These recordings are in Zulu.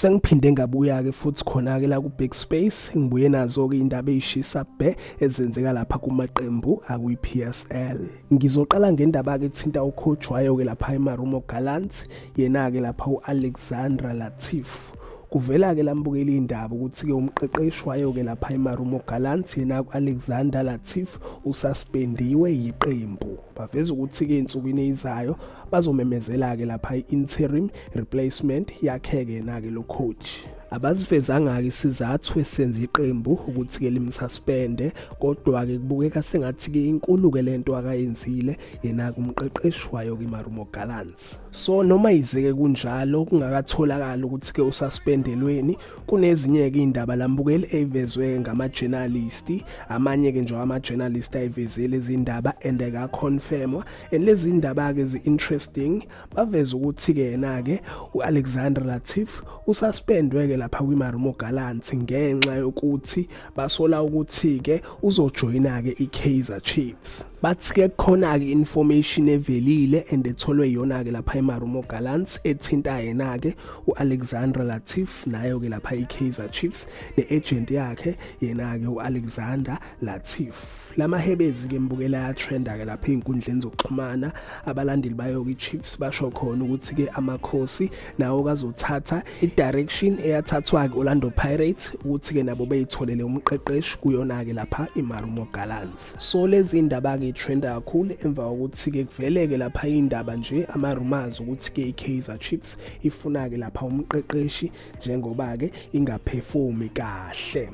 Sengiphinde ngabuya-ke futhi khona-ke la ku-Big Space, ngibuye nazo-ke iy'ndaba ey'shisa bhe ezenzeka lapha kumaqembu akwi-PSL. Ngizoqala ngendaba-ke ethinta ucoach wayo-ke lapha eMarumo Gallants, yena-ke lapha u-Alexandra Latief. Kuvela-ke lambukela iy'ndaba ukuthi-ke umqeqeshi wayo-ke lapha eMarumo Gallants, yena u-Alexander Latief usaspendiwe yiqembu. Baveza ukuthi-ke ey'nsukwini ey'zayo bazomemezela-ke lapha i-interim replacement yakhe-ke yena-ke lo coach. Abazivezanga-ke isizathu esenza iqembu ukuthi-ke limsuspende, kodwa-ke kubukeka sengathi-ke inkulu-ke lento akayenzile yena-ke umqeqeshi wayo-ke iMarumo Gallants. So noma yize-ke kunjalo kungakatholakali ukuthi-ke ususpendelweni, kunezinye-ke iy'ndaba lambukeli ey'vezwe ngama-journalist, amanye-ke nje ama-journalist ayivezile izindaba and akaconfirmwa, and lezi ndaba-ke zi-interesting. Baveza ukuthi-ke yena-ke u-Alexander Latief ususpendwe-ke lapha kwiMarumo Gallants ngenxa yokuthi basola ukuthi-ke uzojoyina-ke i-Kaizer Chiefs. Bathi-ke kukhona-ke information evelile and etholwe iyona-ke lapha eMarumo Gallants ethinta yena-ke u-Alexander Latief nayo-ke lapha i-Kaizer Chiefs ne-agent yakhe yena-ke u-Alexander Latief. Lamahebezi-ke mbukela ayatrenda-ke lapha ey'nkundleni zokuxhumana, abalandeli bayo-ke i-Chiefs basho khona ukuthi-ke amakhosi nawo kazothatha i-direction eyathathwa-ke Orlando Pirates ukuthi-ke nabo beyitholele umqeqeshi kuyona-ke lapha iMarumo Gallants. So lezi indaba-ke itrenda kakhulu emva kokuthi-ke kuveleke lapha indaba nje ama-rumors ukuthi-ke i-Kaizer Chiefs ifuna-ke lapha umqeqeshi njengoba-ke ingaphefumi kahle.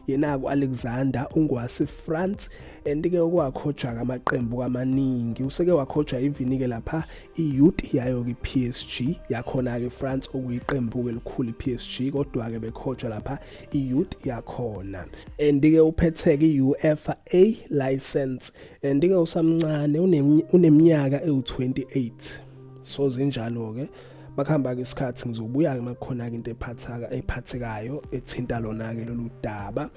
Yena-ke u-Alexander ungowase-France and-ke okwakhoja-ke amaqembu amaningi, useke wakhoja even-ke lapha i-youth yayo-ke i-PSG yakhona-ke France, okuyiqembu-ke elikhulu i-PSG, kodwa-ke bekhoja lapha i-youth yakhona. And-ke uphethe-ke i-UEFA A license and-ke usamncane, uneminyaka ewu-28. So zinjalo-ke, makuhamba-ke isikhathi ngizobuya-ke makukhona-ke into ephathaka ephathekayo ethinta lona-ke lolu daba.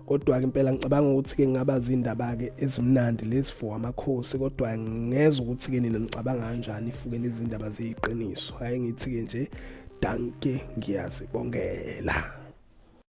Kodwa-ke impela ngicabanga ukuthi-ke kungaba zindaba-ke ezimnandi lezi for amakhosi, kodwa ngezwe ukuthi-ke nina nicabanga kanjani ifuke lezi ndaba ziyiqiniso. Hhayi, ngithi-ke nje danke, ngiyazibongela.